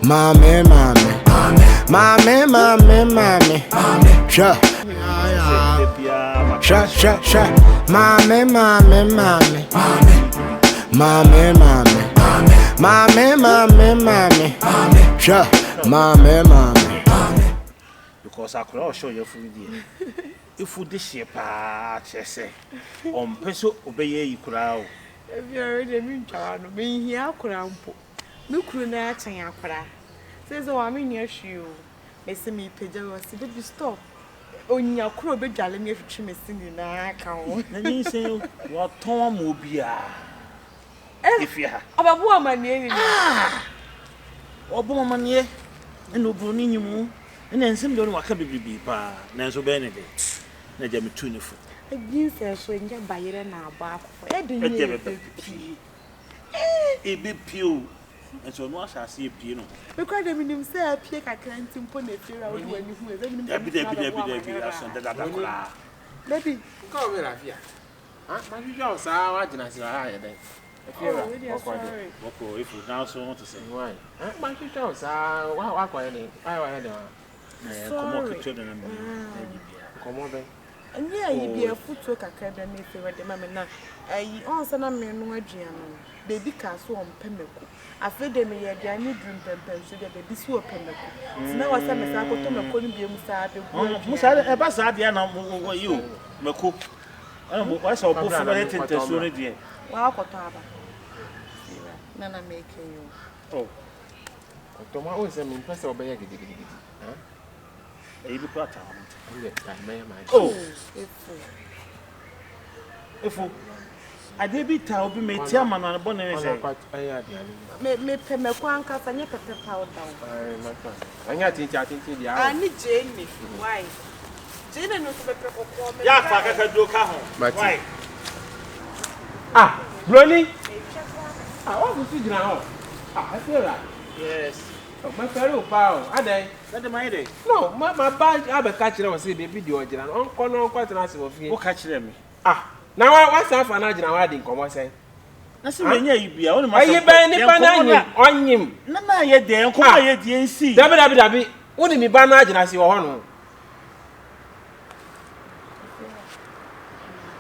Maame maame. Maame maame maame. Hwɛ. Hwɛ hwɛ hwɛ. Maame maame maame. Maame maame. Maame maame maame. Hwɛ. Maame maame. Because akwadaa a ɔhyɛ ɔyafunu deɛ, efu de hyeɛ paa kyerɛ sɛ ɔmpɛ sɛ ɔbɛyɛ ayi koraa o. Ebi ɔre deɛ mentwa w'ano, menhia akwadaa mpo. Me kunu no ara kyɛn akwadaa. Seesei wama menni hwee o. Mese mepagya no, ɔse baby stop. Onya koro a ɔbɛdwale me atwitwi me se nyinaa aka ho. Na nyinsɛn watɔn ama obiara. Efie ha. Ɔbɛbɔ amaneɛ nyinaa. Ah! Ɔbɔ amaneɛ ɛna oburoni nyim mu ɛna nsɛm deɛ ɔne waka bebrebe paa nanso bɛyɛ ne dɛ na agya metu ne fo. Nyinsɛn so ɛnyɛ bayerɛ na abɔ akokɔ ɛde nyɛ ɛbɛpie. Ɛbɛpie o nso ɔno ahyɛ aseɛ pie no ho. Me koraa deɛ menim sɛ apue kakra nti mpo na efie wura wode w'ani hu ɛsɛ menim sɛ Dabi dabi dabi dabi aso dadada koraa. Dabi. Nka wo werɛ afi a. Ha mahwehwɛ wo saa woagyina ase wɔ ha ayɛ dɛn? Efie wura Oh, wei deɛ bɔkɔɔ deɛ. sorry. Bɔkɔɔ efu nanso ho te sɛ. Why? Ha mahwehwɛ wo saa wakɔyɛ dɛn? Wayɛ wayɛ dɛn wɔ ha? Na nkɔmmɔ Sorry. ketewa bi na na mene na ɛyɛ biara. Nkɔmmɔ bɛn? Ɛnyɛ ayi bi afutuo kakra bi a na efie wura de ma me na ayi ɔn sɛ na menoa aduane no baby kaa so ɔmpɛ mako afei deɛ meyɛ aduane no duru mpɛmpɛnso deɛ baby so ɔpɛ mako nti na wɔ sɛ mesan kɔtɔ mako no bio mu saa bɛgu aduane Mo saa ɛba saa deɛ na mo wɔ yi o mako ɛna mo wɔsɛ ɔbɔ fo bɛyɛ tentasuo no deɛ. Wakɔtɔ aba na na meka yi o. Oh. Kɔtɔ ma wo nsɛ mempɛ sɛ wobɛyɛ gidigidigidi. Ɛyi bi kura taa ho. Ɛyɛ taa mɛyɛ maa. Oh. Efo. Adeɛ bi taa obi ma eti ama no anabɔ ne sɛ. Me me pɛ mɛko ankasa nyɛ pɛpɛ powder o. Ɛnyɛ atenten atenten deɛ. Ani gyeene why? Gyeene no nso mepɛ kɔkɔɔ. Yɛ afa akakaduro ka ho why? Ah broni. Ah wagu so gyina hɔ. Ah Sarah. Yes. Mɛfɛre wo paa o adɛn. Na de mayɛ dɛn? No, ma maba abɛka kyerɛ wo sɛ baabi deɛ ɔgyina no, ɔnkɔ na ɔnkɔtena ase wɔ fie. Woka kyerɛ me. Ah, na wa wasan afa no agyina hɔ adi nkɔmmɔ sɛn? Na sɛ manya yi bia, wo ne masɛm Ayi bɛn nipa no anyim, ɔnyim. Na na ayɛ dɛn, nkɔmmɔ a yɛdi ɛnsi. Dabi dabi dabi, wo ne me ba no agyina ase wɔ hɔ no.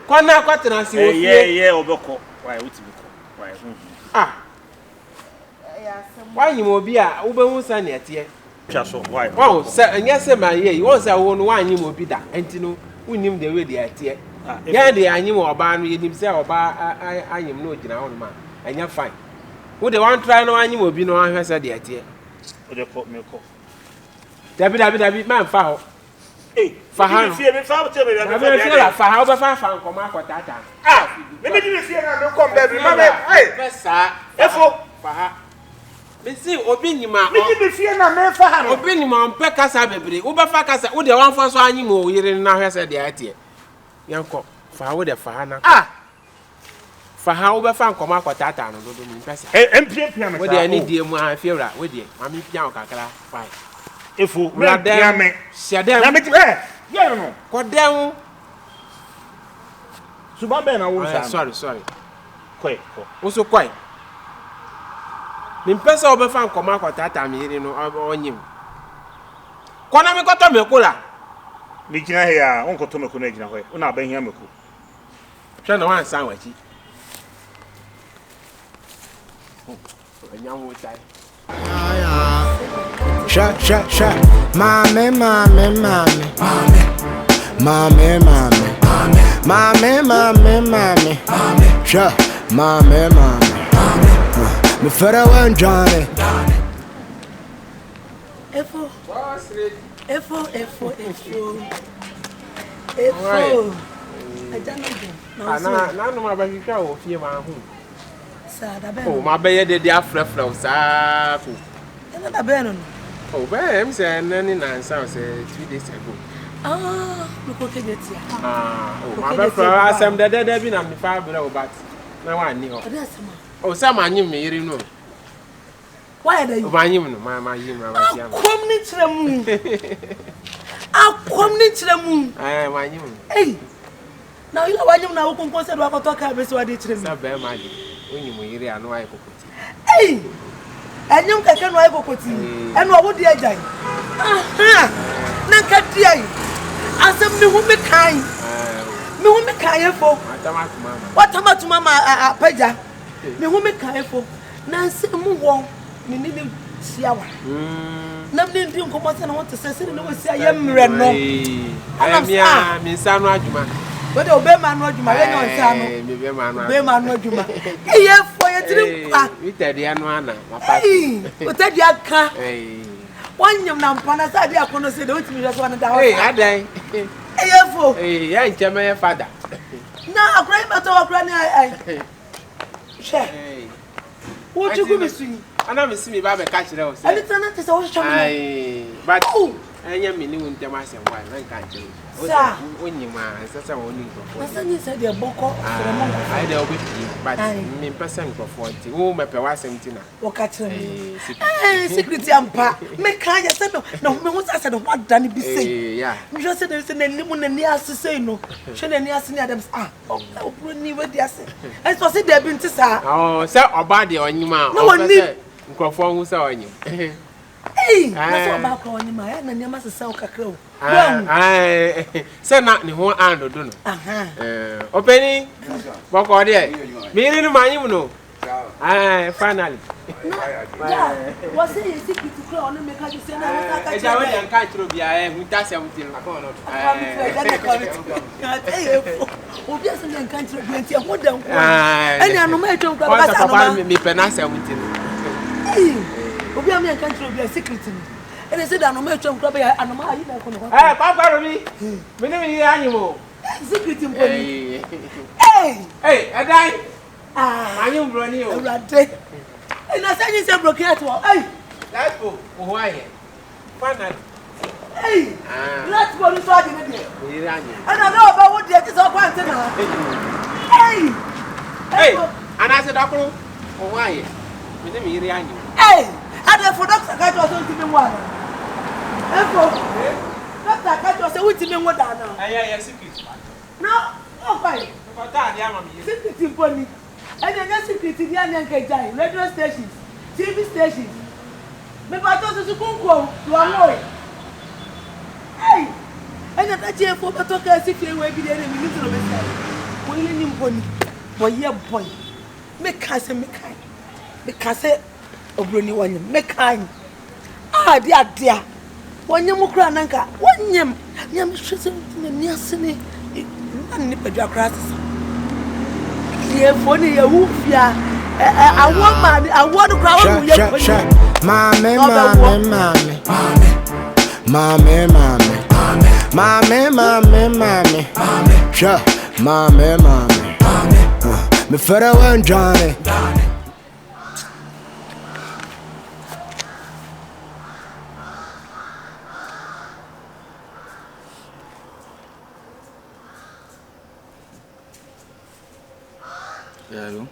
Kɔ na kɔtena ase wɔ fie. Ɛyɛ ɛyɛ ɔbɛkɔ, why wotumi kɔ, why ho hia. Ah. Woanyem obi a, wobɛhu sɛnea ɛteɛ. Twa so, why? Wahu sɛ ɛnyɛ sɛ mayɛ yi, wahu sɛ wo no woanyem obi da, nti no wonnim the way deɛ ɛteɛ. Ah, Yɛn deɛ anyem ɔbaa no, yɛnim sɛ ɔbaa anyem na ɔgyina hɔnom a, ɛnyɛ fine. Wo deɛ wantrae na wanyem obi na wanhwɛ sɛ deɛ ɛteɛ. Wode kɔ, mekɔ. Dabi, dabi, dabi, mamfa hɔ. Fa ha no. Fie, mefa wo kyɛ baabi a Dabi, mefa fie deɛ la, fa ha, wobɛfa afa nkɔmɔ akɔtaataa no. Ah, me me di me fie na me kɔ mbɛ bi, ma me, hey. Fɛ saa. Efo. Fa ha. Me si obi nyim a. Me di me fie na me fa ha no. Obi nyim a ɔmpɛ kasa bebree. Wobɛfa kasa, wo deɛ wamfa so anyim wo yere no na hwɛ sɛ deɛ ɛteɛ. Yɛnkɔ. Fa ha, wo deɛ fa ha na. Ah. Fa ha wobɛfa nkɔmɔ akɔtaataa no dodo mempɛ saa. Mpiapia me saa. Wo deɛ ne die mu a fie wura wo deɛ ma me pia wo kakra fine. Efo Wura mempia dɛm me. hyɛ dɛm. Na me ti ɛ yɛ no no. Kɔ dɛm. Suban bɛn na wo saa no. Sorry sorry. Kɔe kɔ. Wo so kɔe. Mempɛ sɛ wobɛfa nkɔmɔ akɔtaataa me yere no ɔnyem. Kɔ na menkɔtɔ mako la. Megyina ha yi a wonkɔtɔ mako na agyina hɔ yi wo na abɛhia mako. Hwɛ na wansan w'akyi. Anya wo tae. Hwɛ hwɛ hwɛ maame maame maame maame maame maame maame maame hwɛ maame maame mefɛrɛ wɛndwane. Efo. Efo, efo, efo. Efo. Agya no dwo. Na na na no abɛhwehwɛ wɔ fie ma ho. Saa da bɛn. Oh, ma bɛyɛ dede afrɛfrɛ wo saa ko. Ɛna da bɛn no no. Oh, bɛyɛ m sɛ ɛnɛ ne nansa sɛ 2 days ago. Ah, mekɔ kɛnyɛ tia. Ah, oh, ma bɛfrɛ asɛm dɛdɛdɛ bi na mefa abrɛ wo but na wanni hɔ. Ɛde asɛm a. Oh, sɛ manyem me yere no. Wayɛ dɛ yi. Manyem no, ma ma yim ma ma Akɔm ne kyerɛ mu. Akɔm ne kyerɛ mu. Eh, manyem no. Ei. Na oyere a wanyem na wokonkon sɛ de wakɔtɔ kaa bɛsi wade kyerɛ mu. Sɛ bɛrima de, wonyim wo yere a na wayɛ kokoti. Ei. Ɛnyem kɛkɛ na ɔyɛ kokotii. Ɛna ɔwo deɛ agyae. Aha! Na nka deɛ asɛm mehu me kan. Mehu me kan efo. Watam atum ama apagya. Mehu me kan efo. Na nsɛm mu wɔ me ne ne hyia wa. Na me ne ndi nkɔmmɔ sɛ ne ho te sɛ sɛde ne wɔsi ayɛ mmerɛ no. Ɛnam sɛ ah. Me nsa ano adwuma. Wode obɛma ano adwuma wɛnyɛ ɔnsa ano. Obɛma ano adwuma. Ɛyɛ fo yɛ tiri nkwa. Wotadua no ana papa. Wotadua ka. Wɔnyem na mpa na sɛ adeɛ akɔnɔ sɛ deɛ wotumi hwɛ so ɔno da hɔ. Ee adan. Ɛyɛ fo. Ee yɛ nkyɛn mɛyɛ fada. Na akora yi bɛtɔ hɔ akora ne ayi. Hwɛ. Wotwi gu me so yi. Ana me si me ba bɛka kyerɛ wo sɛ. Ɛne tena na te sɛ wohwehwɛ me no. Ayi but ɛnyɛ me ne wo ntɛm asɛm wa mɛnka nkyerɛ wo. Saa. Wonyim a ɛnsɛ sɛ wo ne nkurɔfoɔ. Na sɛ nyinsɛn deɛ bɔkɔ srɛ mo nkurɔfoɔ. Ayɛ deɛ wobɛpie but mempɛ sɛ nkurɔfoɔ nti wo mɛpɛ w'asɛm nti na. Wɔka kyerɛ me. Ɛɛ secret ampa. Meka yɛ sɛ na mehu sɛ asɛ ne ho adane bi sei. Mehwɛ sɛ ne sɛ n'anim n'ani ase sei no. Hwɛ n'ani ase ne adam ah oburoni wadi ase. Ɛnso ɔse daabi nte saa. Sɛ ɔba deɛ ɔnyim a ɔmpɛ sɛ nkurɔfoɔ hu sɛ ɔnyim. Ei, na sɛ ɔbaa koraa ɔnyim a, ɛyɛ na nneɛma sesa wo kakra o. Woahu? Sɛ na ne ho andodo no. Ɔpanin, bɔkɔɔ deɛ, me yere no manyem no. Finally. Na, da, wɔsɛ yɛ secret koraa ɔne me ka kyerɛ sɛ na wɔsɛ aka kyerɛ. Ɛgya wo deɛ nka nkyerɛ obiara, ɛhuntasɛm ti no. Obi asɛm deɛ nka nkyerɛ obi nti ɛho da nko ɛne anoma atwa nkura bɛka sɛ anoma mepɛ n'asɛm nti no obi a meyɛ nka nkyerɛ obi a secret no ɛne sɛ de anoma atwa nkura bɛyɛ anoma ayi na ɛkɔ ne hɔ ɛɛ kwakwa robi me ne me yere anyim o secret mpo ni ee ɛdan manyim buroni o awurade ɛna sɛ nyi sɛ broken heart wɔ ɛy life o wo ho ayɛ Finally. Hey, ah. Let's go nso agye ne deɛ. Ɛna na ɔbɛ wo deɛ ti sɛ ɔkɔ ante na. Hey. Hey, anaasɛ dakoro wo ho ayɛ. Me ne me yere anyi. Hey, adefo dɔkta ka kyerɛ sɛ ntumi nwo ana? Efo. Dɔkta ka kyerɛ sɛ wontumi nwo da ana? Ɛyɛ yɛ secret. Na ɔkɔ yi. Mekɔtɔ adeɛ ama me yere. Secret mpo ni. Ɛnna ɛnyɛ secret bi a nka gyae radio stations, TV stations. Mepatɔ susu kunkuo wɔnwoe. Ei! Ɛnna dakyeɛfoɔ bɛtɔ kaa si fie wei bi deɛ ɛnna menim sɛ na ɔbɛsi ayɛ. Wɔyɛ ni mpo ni, wɔyɛ bɔn. Meka sɛ mekae, meka sɛ oburoni wɔnyem, mekae. Ah, de ade a wɔnyem koraa na nka wɔnyem. Nea mehwɛ sɛ n'ani ase ne na ne nipadua koraa sesa. Yɛfoɔ ne yɛwu fia awoɔ maa ne awoɔ no koraa wɔn yɛ kɔ yi. Maame maame maame maame maame maame maame maame hwɛ maame maame mefɛrɛ wɔ ndwane. Hello.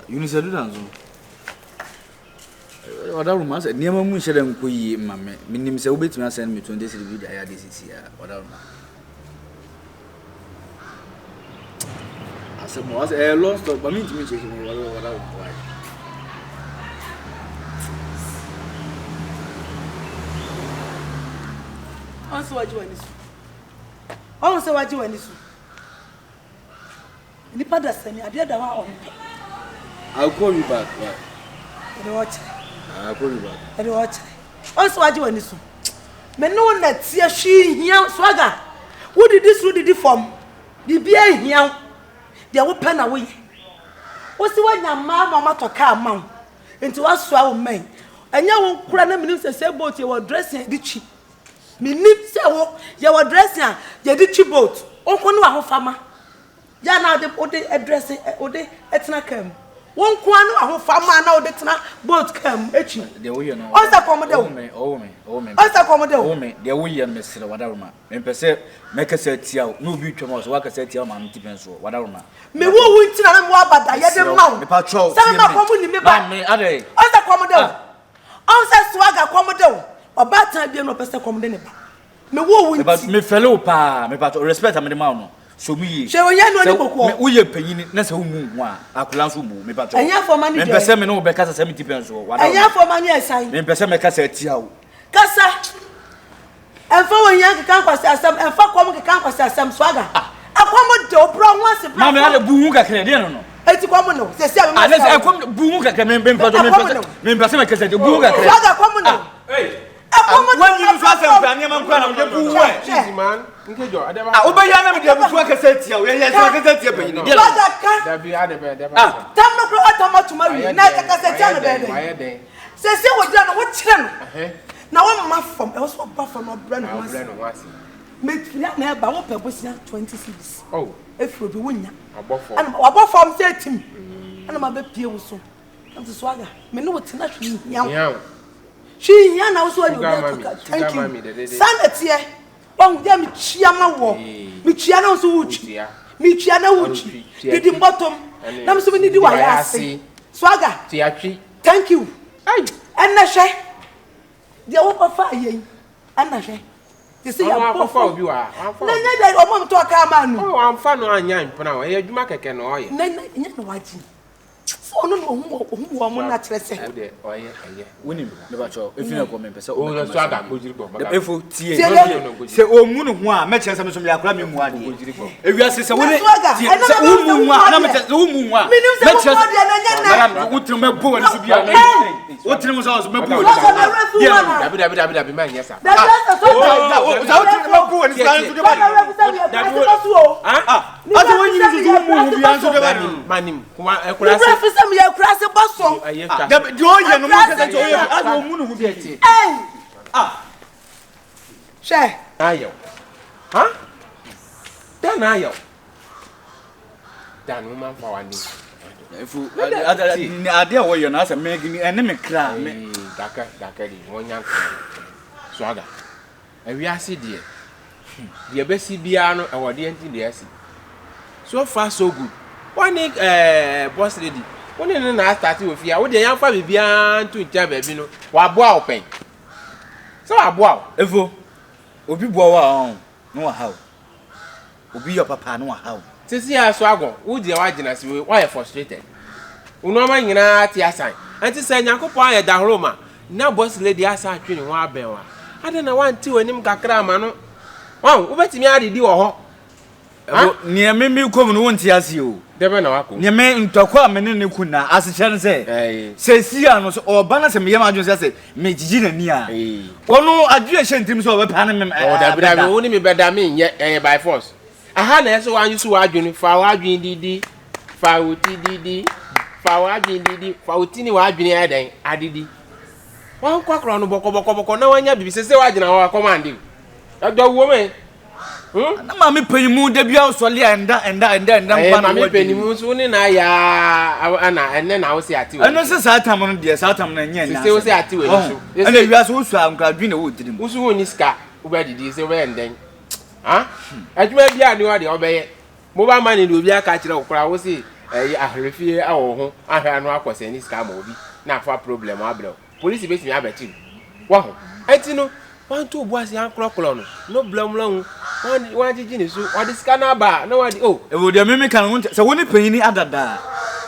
Eunice Aduda nso. Ɔdawuruma sɛ nneɛma mu nhyɛ dɛ nkɔ yie ma me. Menim sɛ wobɛtumi asɛn me 20 cedi bi de ayɛ ade sisi a ɔdawuruma. Asɛm wɔ asɛ ɛyɛ long story but mentumi nkyerɛkyerɛ mu ɔdawuruma why. Ɔn sɛ wagye w'ani so. Ɔn sɛ wagye w'ani so. Nipa da sani adeɛ da hɔ a ɔmpɛ. I'll call you back. Why? Ɛde ɔkyerɛ. I'll call you back. Ɛde ɔkyerɛ. Ɔn sɛ wagye w'ani so. Me ne wo na teɛ hwee hia swaga. Wodidi soro didi fam. Biribiara hia wo. Deɛ wopɛ na woyɛ. Wosi woanya mmaa ma wɔatɔ kaa ma wo. Nti woasoa wo mmɛn. Ɛnyɛ wo kora na menim sɛ sɛ boat yɛ wɔ dressing a yɛde twi. Menim sɛ wo yɛwɔ dressing a yɛde twi boat. Wo nko ne w'ahofama. Yɛ a na wode wode dresse wode tena kaa mu. Wo nko ara ne w'ahofama a na wode tena boat kaa mu etwi. Deɛ woyɛ no. Ɔnsɛ kɔm de wo. Ɔwɔ me, ɔwɔ me, Ɔnsɛ kɔm de wo. Ɔwɔ me, deɛ woyɛ no mesrɛ wadaworoma. Mempɛ sɛ mɛkasa atia wo na obi retwam a ɔsɛ woakasa atia wo maame ti pɛn soɔ wadaworoma. Me wo wo nti na na mewɔ abadayɛ de ma wo. Mepa kyɛw, Sɛ mema kɔm ni me ba. Maame, adɛn? Ɔnsɛ kɔm de wo. Ɔnsɛ swaga kɔm de wo. Ɔbaatan bia na ɔpɛ sɛ kɔm de ne ba. Me wo wo nti. Mefɛle wo paa, mepa kyɛw, respect a mede ma wo no. Sɔ mu yie. Hwɛ ohia ne ɔne Sɛ kokoɔ. me woyɛ panyini na sɛ wommu wo ho a, akwadaa nso mmu wo. Mepa kyɛw. Ɛnyɛ afɔma ne Mempɛ dwɛɛ. sɛ me ne wo bɛkasa sɛ me ti pɛn soɔ. Wada Ɛnyɛ wo. afɔma ne ɛsan. Mempɛ sɛ mɛkasa atia wo. Kasa. Ɛmfa ohia nkeka nkwaseasɛm, ɛmfa kɔm nkeka nkwaseasɛm, Swagger. Ɛkɔm de wo, brɛ wo ho ase, bra Maame fam. ade bu ho kakra, deɛ no no. Eti kɔm ne wo, sɛsi a mema Ah, na sika sɛ wo. ɛkɔm bu ho kakra, me mempɛ sɛ Ɛkɔm mempɛ ne sɛ wo. mempɛ sɛ mɛkasa atia, bu ho kakra. Swagger kɔm ne wo. Ɛkɔm de wo Wanyi na nso bra asɛm fam. kura nneɛma nkura na mede bu ho ɛ. Hwɛ, Easy man. Nkejo, ade ba. Ah, wobɛyɛ na mede abufuo akasa atia wo. Yɛyɛ sɛ akasa atia panyin. Deɛ no. Swagger ka. Dabi ade bɛ, dabi. Ah. Tam no kora watam atom awie, na ɛkasa atia no bɛyɛ dɛn? Wayɛ dɛn? Sɛsi a wɔgyina no, wokyerɛ no. Ɛhɛn. Na wɔmma fam, ɛwɔ sɛ ɔba fam na ɔbrɛ ne ho Ɔbrɛ ase. ne ho ase. Mefiri a na ɛba, wopɛ bosea 20 cedis. Oh. Efiri obi wonya. Abɔ fam. Ɛna wabɔ fam sɛ etim. Ɛna ma bɛpie wo so. Ɛna sɛ Swagger, me ne wo tena hwee nhia wo. Hia wo. Hwee nhia na wo so ɔyɛ obi Sugar mami, atɔ ka. sugar Thank mami you. dɛdɛdɛ. Saa na ɛteɛ. Wahu deɛ metua ma wɔ. Ee. Metua na wo nso wotwi. Wotua. Metua na wotwi. Wotwi, tua Didi twi. mbɔtɔm. Ɛne Na me nso menidi didi w'ayɛ w'ayɛ ase. ase. Swagger. Tua twi. Thank you. Ai. Ɛnɛ hwɛ. Deɛ wokɔfaa yɛ yi, ɛna hwɛ. Te sɛ Ɔno yɛabɔ akɔfa fam. obi wɔ ha. Wamfa Na obi. nyɛ dɛ ɔmo a metɔɔ kaa maa no. Oh, wamfa no anya mpena o. Ɛyɛ adwuma kɛkɛ na ɔyɛ. Na na nyɛ na wagye. Sɛ ɔno na ohu wɔ ohu wɔ ɔmo na kyerɛ sɛ. Wo deɛ ɔyɛ ɛyɛ. Wonim, mepakyɛw, efi na ɛkɔ mempɛ sɛ Oh, wobɛka so aga m'asɛm kojiri bio. bɔ, baga. Efo, tie. Tie dɛ. Sɛ ɔmmu ne ho a, mɛkyerɛ sɛ me nso meyɛ akwadaa memmu adeɛ. Ewiase sɛ wo ne Na Swagger, tie, ɛno sɛ na bɛhu sɛ wommu ho wommu a, na adeɛ. mekyerɛ sɛ wommu ho a, Menim sɛ mɛkyerɛ wommu sɛ adeɛ na ɛnyɛ nnɛ. Madam, wo tirim mɛbɔ w'ani so bi a, Hey! wo tirim sɛ ɔso mɛbɔ w'ani Swagger, so. mɛwerɛ fi Deɛ wo no. anaa? Dabi dabi dabi dabi ma nyɛ saa. Dabi asɛ Swagger. Sɛ wo tirim mɛbɔ w'ani so, nso de ba Swagger, werɛ fi sɛ meyɛ Dabi akurase bɔ so o. Ah? Ne Ase werɛ wo fi nyini sɛ so meyɛ so wommu ho akurase bia bɔ nso so. de ba Dabi manim. Kuma Ne akurase. werɛ fi sɛ meyɛ akurase bɔ so. Ɛyɛ twa. Dabi deɛ ɔyɛ no mo kasa kyɛ ɔyɛ Akurase ase ɔmmu ne ho bi. Tie tie. Ei! Ah! Hwɛ. Ayɛ wo. Ha? Dɛn na ayɛ wo? Dan wo ma nfa w'ani. Efu ade a wɔyɛ no asɛ me ɛne me kra me. Daka daka di wɔn nya nkɔmɔ. Swaga. Ewiase deɛ deɛ ɛbɛsi biara no ɛwɔ deɛ nti deɛ asi. So far so good. Wɔne ɛɛ boss lady wo ne no na asate wɔ fie a wo deɛ yɛnfa biribiara nto nkyɛn baabi no waboa wo pɛn. Sɛ waboa wo. Efo obi boa wo a ɔn na waha wo. Obi yɛ papa na waha wo. Sisi a so agɔ wo deɛ woagyina si wei woayɛ frustrated. Wo nnoɔma nyinaa ate asan. Ɛnti sɛ Nyankopɔn ayɛ dahoro ma na boss lady asan atwe ne ho abɛn wo a, adɛn na woante w'anim kakra amma no? Wahu, wobɛtumi adidi wɔ hɔ. Ɛbo, nea me mekɔ mu no wonte aseɛ o. Dɛn bɛn na woakɔ mu? Nea me ntɔkwa a me ne no ko na asekyerɛ ne sɛ, seesei a no sɛ ɔba na sɛ meyɛ m'adwene sɛ sɛ megyegye n'ani a, ɔno adwene a ɛhyɛ ne tirim sɛ ɔbɛpa ne me Oh, dabi dabi, wo ne me bɛda menyɛ, ɛyɛ by force. Aha na ɛsɛ sɛ wouse w'adwene, fa w'adwene didi, fa wo ti didi, fa w'adwene didi, fa wo ti ne w'adwene ayɛ dɛn adidi. Wankwakorɔ no bɔkɔbɔkɔbɔkɔ na wanya biribi, sese woagyina hɔ akɔm ande o. Ɛdɔ wom ɛ. Hmm? Na maame panyin mu da bi a ɔsɔle a ɛnda ɛnda ɛnda ɛnda Ɛyɛ nkwa na maame wɔ panyin mu nso wo ne na ayɛ aa ɛna ɛnɛ na wo se ate wɔ Ɛno sɛ saa tam no deɛ saa tam no ɛnyɛ ɛnɛ Sese wo se ate wɔ ani so. Ɛna ewiase wosua a nkora dwen na ɛwɔ tirim. Wo so wonni sika wobɛdidi sɛ wobɛyɛ ndɛn. Ha? Adwuma biara ni hɔ deɛ wobɛyɛ. Mobile money deɛ obi aka akyerɛ wo koraa wo se ɛyɛ ahwerɛfie wɔ wo ho ahwɛ ano akɔ sɛne sika ama obi na afa problem abrɛ wo. Polisi bɛtumi abɛkye wo. Waho? Ɛnti no, wanto wo bo ase ankorɔkorɔ no, no blɔmlɔ ho, wangyegye ne so, ɔde sika no aba a, na wade, oh. Ɛwɔ deɛ meme ka no, sɛ wo ne panyini adada a,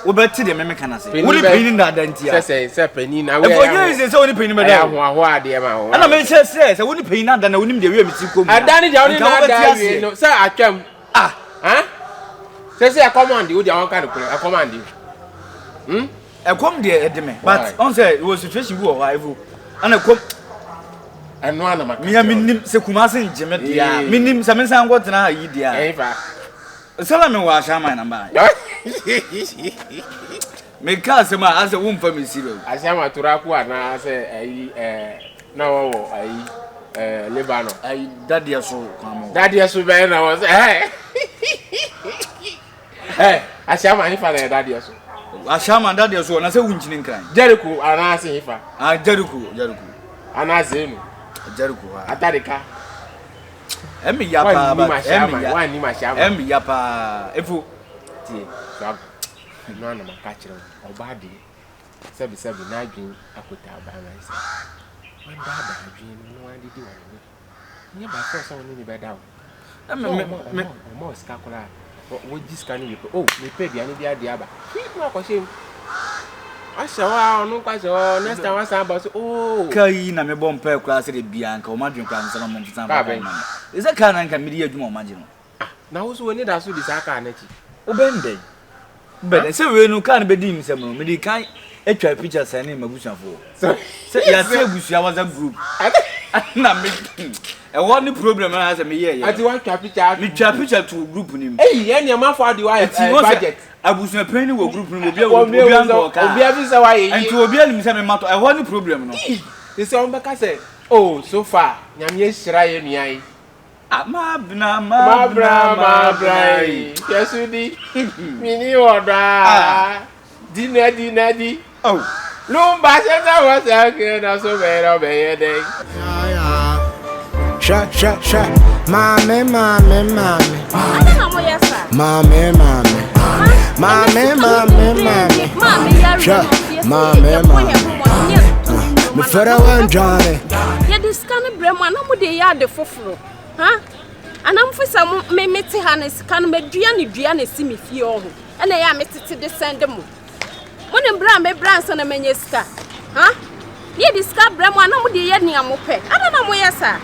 wobɛte deɛ meme ka no ase. Wo ne panyini dada nti a. Sɛ sɛ sɛ panyin na woyɛ. Ɛfɔ nyɛ sɛ sɛ wo ne panyini bɛda. Ɛyɛ ahoahoa adeɛ ma wo. Ɛna mekyerɛ sɛ sɛ wo ne panyini ada na wonim deɛ wia mesi kɔ mu. Ɛda ne deɛ wo ne na ada awie no sɛ atwam. Ah. Ha? Sɛ sɛ ɛkɔm ande wo deɛ wɔnka no korɛ ɛkɔm ande. Hmm? Ɛkɔm deɛ ɛde me but ɔn sɛ wɔ situation bi wɔ hɔ a ɛfo ɛna ɛkɔm. Ɛno ana maka. Mia menim sɛ Kumase ngye me deɛ a menim sɛ mensan nkɔ tena ha yi deɛ a. Ɛnfa. Sɛ na mewɔ Ahyɛaman na mbaa. Meka asɛm a asɛ womfa me serious. Ahyɛaman Turaku anaa sɛ ayi ɛɛ na wɔwɔ ayi ɛɛ Lebanon. Ayi dadeɛ so kwan mo. Dadeɛ so bɛyɛ na wɔ sɛ ɛɛ. Ɛ Ahyɛaman hefa na yɛ dadeɛ so. Ahyɛaman dadeɛ so na sɛ wonkyini nkran. Jericho anaa sɛ hefa. Ah Jericho Jericho. Anaa Zenu. Jericho ha. Atarika. Ɛmi ya paa ba ɛmi ya Wannim Ahyɛaman. Ɛmi ya paa efo. Tie so ɛno ana maka kyerɛ wo ɔbaa deɛ sɛbisɛbi n'adwene akota ɔbaa man sɛ wadaadaa adwene no na wadidi wɔ ne ho nyɛ by force sɛ wo ne ne bɛda o. Ɔma wo sika koraa wogye sika no wie pɛ oh mepɛ aduane bi ade aba hwii na wakɔhyɛ mu ahyɛ hɔ a ɔno nkɔ ahyɛ hɔ next time wasan aba so oh. Kaa yi na mebɔ mpae koraa sɛ da biara nka wɔn adwene koraa nsa na wɔn mfa kaa ma me. Ɛsɛ kaa na nka mede yɛ adwuma wɔn agye no. Ah, na wo so w'ani da so di saa kaa no akyi? Wobɛn dɛn? Wobɛn dɛn? Sɛ wei no kaa no bɛdii me nsam no, mede kan atwa picture sɛne m'abusuafoɔ. Sɛ yɛate abusua WhatsApp group. Na me ɛhɔ ne problem na sɛ meyɛɛ yɛ. Ati watwa picture ato. Metwa picture to group no mu. Eyi yɛn nneɛma fo ade wayɛ budget. Abusua panyin wɔ group no mu obi obi antɔ kaa. Obi abi sɛ wayɛ yie. Nti obi anim sɛ mematɔ ɛhɔ ne problem no. Sɛ wɔn bɛka sɛ oh so far nyame ahyira yɛ nua yi. Mabena, mabena, mabena yi. Hwɛ so di, mini wɔ dɔ a. Di na di na di. Oh. Lumba sɛ na wɔ sɛ akɛ na so bɛyɛ na ɔbɛyɛ dɛn. Hwɛ, hwɛ, hwɛ. Maame, maame, maame. Adɛn na moyɛ saa? Maame, maame. Maame, maame, maame. Hwɛ, maame, maame. Mefɛrɛ wɔ ndwane. Yɛde sika no brɛ mo a na mode yɛ ade foforo. Ha? Anaa mofi sɛ mo me mete ha no sika no madua ne dua na esi me fie hɔ ho. Ɛna ɛyɛ a metete de sɛnde mo. Mo ne brɛ a mebrɛ ansa na manya sika. Ha? Ne yɛde sika brɛ mo a na mode yɛ nea mopɛ. Adɛn na moyɛ saa?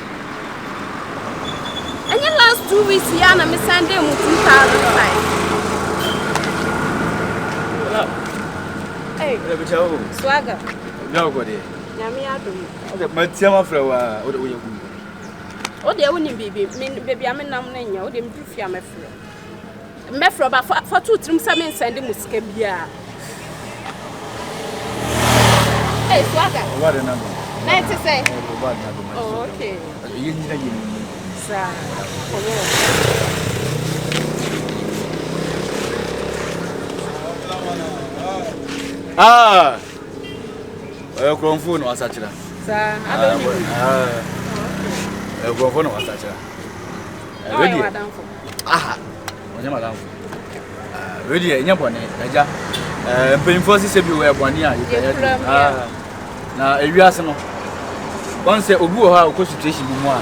Ɛnyɛ last 2 weeks yi a na me sɛnde mo 2005. Hey, Swagger. Nyame adom. Matia mafrɛ wo a wode woyɛ gu. Wo deɛ wonim biribi, me baabi a menam no nyɛ, wo deɛ meduru fie a mɛfrɛ. Mɛfrɛ ba fa fa to tirim sɛ mensɛnde mo sika biara. Hey, Swagger. Ɔba de na dom. Na ɛte sɛ? Ɔba de na dom. Oh, okay. Yɛ nyina yɛ ni. Saa. Ɔwɔ. Ah. Ɔyɛ kurɔnfo na wasakyera. Saa, abɛ ni. Ɔyɛ kurɔnfo na wasakyera. Ɔyɛ w'adamfo. Aha, ɔnyɛ m'adamfo. Wei deɛ ɛnyɛ bɔne, agya. Mpanyinfoɔ sɛ bi wɔ bɔne a yɛkura yɛ Na ewiase no, wɔn sɛ obi wɔ hɔ a ɔkɔ situation bi mu a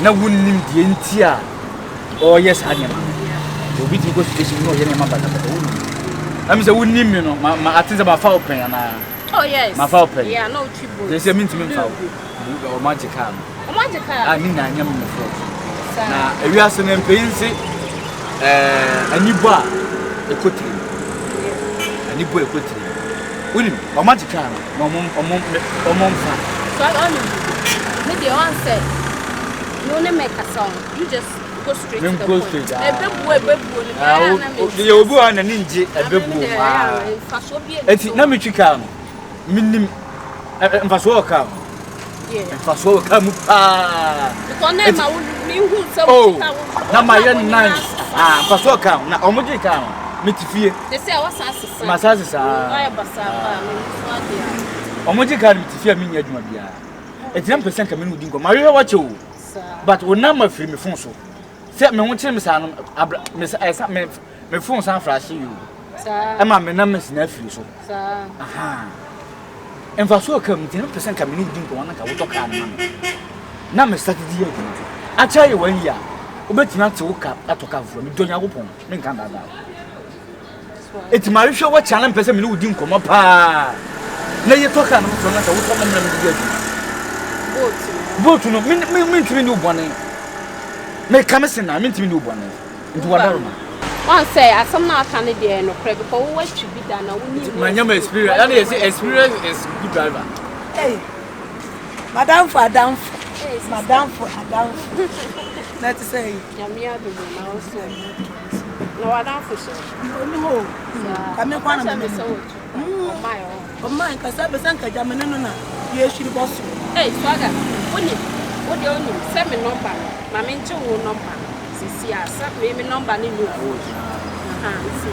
na wonnim deɛ nti a ɔreyɛ saa nneɛma no. Obi tumi kɔ situation mu na ɔyɛ nneɛma batabata wonnim. Ɛmi sɛ wonnim mi no, ma ma ate sɛ ma fa wo pɛn anaa. Oh yes. Ma fa wo pɛn. Yeah, na otwi boat. Sɛ sɛ mintumi nfa wo. Ɔmo agye kaa no. Ɔmo agye kaa. A ne nyinaa nyɛ mo fault. Na ewiase no mpanyin se ɛɛ anibɔ a ɛkɔ tirim. Anibɔ a ɛkɔ tirim. Wonim, ɔmo agye kaa no na ɔmo ɔmo ɔmo nfa. So ɔnim bibi. Me deɛ ɔn sɛ no ne me kasa o. You just go straight to the point. Straight, ah. Ebebuo ebebuo no. Ah, na me. Yɛ obi wɔ n'ani ngye ebebuo paa. Eti na metwi kaa no. Menim mfasoɔ wɔ kaa mu. Mfasoɔ wɔ kaa mu paa. Because na ɛma wo mehu sɛ wo oh, kaa wo. Na ma yɛ nice. Ah, mfasoɔ wɔ kaa mu na ɔmo gye kaa no. Mete fie. Te sɛ wɔsan sesa. Ma san sesa. Ɔyɛ basaa paa me nso adeɛ. Ɔmo gye kaa no mete fie a menyɛ adwuma biara. Eti na mpɛ sɛ nka me ne wo di nkɔmmɔ. Mahwehwɛ wakyɛ o. But wo number firi me phone so. Sɛ me ho kyerɛ me saa no abra me sa ɛsa me me phone san flash yi o. Ɛma me numbers na afiri so. Aha. Mfasoɔ ka mu nti na mpɛ sɛ nka me ne wo di nkɔmmɔ na nka wotɔ kaa no ma me. Na me start di yɛ adwuma. Akyɛ yɛ wɔn yi a wobɛtumi ate wo ka atɔ ka foforɔ. Medɔ Nyankopɔn menka ndaadaa wo. Eti mahwehwɛ wɔ kyɛ na mpɛ sɛ me ne wo di nkɔmmɔ paa. Na yɛtɔ kaa no foforɔ na sɛ wotɔ ma me na mede di adwuma. Boat no me me mentumi ne wo bɔne. Meka me se na mentumi ne wo bɔne. Nti wadaroma. Wɔn sɛ asɛm na aka no deɛ nokorɛ because wo watwi bi da na wo ni. Manya ma experience. Ɛna yɛ sɛ experience is good driver. Hey, madamfo adamfo. Madamfo adamfo. Na te sɛ yi. Nyame adom na wo so. Na wadamfo so. Oni hɔ o. Kame kwa na me ne. Ɔmaa nkasa bɛsɛ nkagya me ne no na yɛhwiri bɔ so. Hey, Swagger, wonim, wo deɛ wonim sɛ me nɔmba no, ma menkyɛ wo nɔmba no sisi a sɛ me me nɔmba no nyɛ obi. Aha, nti.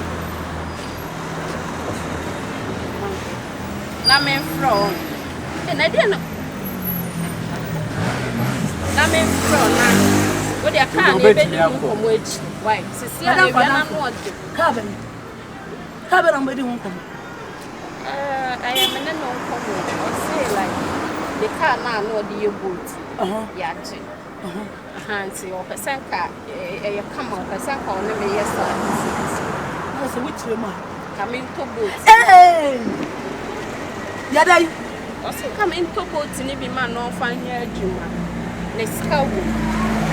Na memfrɛ wo. Hey, na ɛdeɛ no na memfrɛ wo na wo deɛ kaa no yɛbɛdi ho nkɔmmɔ akyi. Why? Sisi a awia no ano ɔde. Kaa bɛn? Kaa bɛn na mobɛdi ho nkɔmmɔ? Ɛyɛ me ne no nkɔmmɔ. Ɔsee like ne kaa no a na ɔde yɛ boat yɛagye. Aha nti ɔpɛ sɛ nka ɛyɛ kama ɔpɛ sɛ nka ɔne me yɛ saa business. Na sɛ wokyerɛ mu a. Ka me ntɔ boat. Ee! Yɛda yi. Ɔsɛ ka me ntɔ boat ne bi ma na ɔmfa nyɛ adwuma. Na sika wɔ mu.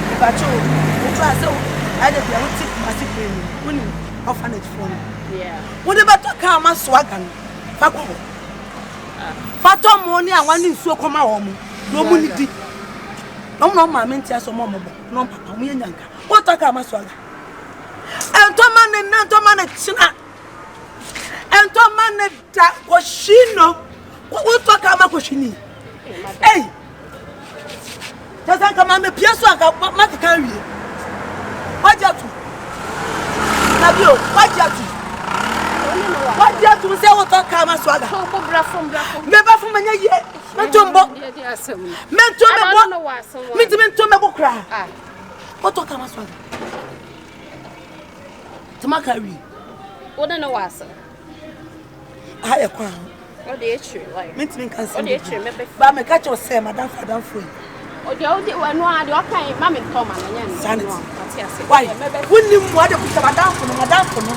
Mepakyɛ o, wokura sɛ ɛde bia wote Kumasi kwan mu, wonim orphanage foɔ no. Yeah. Wode bɛtɔ kaa ma soaga no, fa kɔ hɔ. Fa tɔ mo ne awa ne nsuo kɔma wɔn mo na wɔn nidi. Na wɔn na wɔn maame nte ase wɔn a wɔbɔ na wɔn papa wɔn yɛ nyanka. Wotɔ kaa ma soaga. Ɛntɔ ma ne nna, ntɔ ma ne kyena. Ɛntɔ ma ne da kɔhwi no. Wotɔ kaa ma kɔhwi ni. Ei! Kyɛ sɛ nka ma mepie so anka makeka awie. Wagye atum. Na bio, wagye atum. Wagye atum sɛ wotɔ kaa ma so aga. Meba fam manya yie. Mento mbɔ. Mento mebɔ. Mentumi nto mɛbɔ koraa. Wotɔ kaa ma so aga. Tuma ka awie. Wode ne wɔ asɛm. Aha yɛ kwan ho. Ɔde akyire why? Mentumi nka nsɛm Ɔde akyire mɛbɛ. Ba meka kyerɛ sɛ madamfo adamfo yi. Ɔde ɔde ɛno a deɛ ɔka yi ma me ntɔ ma no nyɛ no. Saa ne ti. Ɔte ase. Why? Wonim mu ade kuta madamfo no madamfo no.